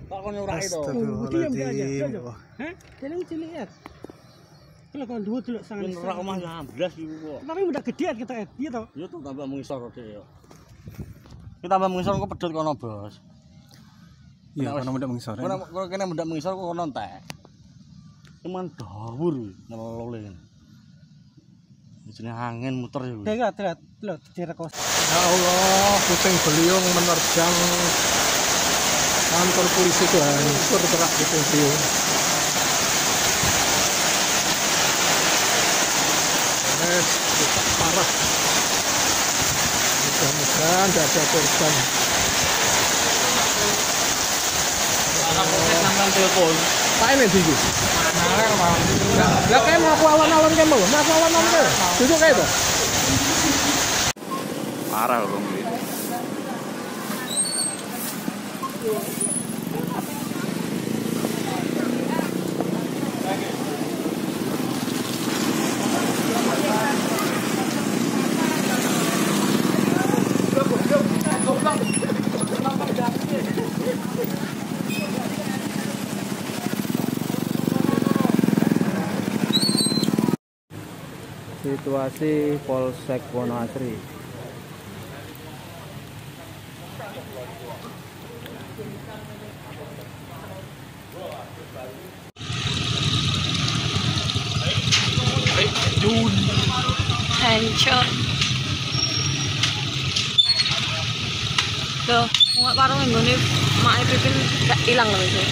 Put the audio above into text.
Kok kono ora itu. Astagfirullahaladzim. Hah? Jeneng cilik ya. Kalau kon dhuwur delok sangan. Ora omah 16 iku kok. Tapi udah gedean kita et, piye to? Ya tuh tambah mengisor dhek ya. Kita tambah mengisor kok pedhot kono, Bos. Iya, kono mendak mengisor. Kono kene mendak mengisor kok kono entek. Cuman dawur ngelole. Jenenge angin muter ya. Dek lihat lho direkos. Ya Allah, puting beliung menerjang kantor polisi itu hancur terak puting beliung. Rusak parah. Mudah-mudahan tidak ada korban. Pak ini tinggi. Lah kayak mau awan-awan kayak mau, mau awan-awan kayak. Duduk kayak itu. Parah loh bang. Situasi Polsek Wonoasri. Hancur. Loh, warung nggone Mak Pipin gak ilang lho itu.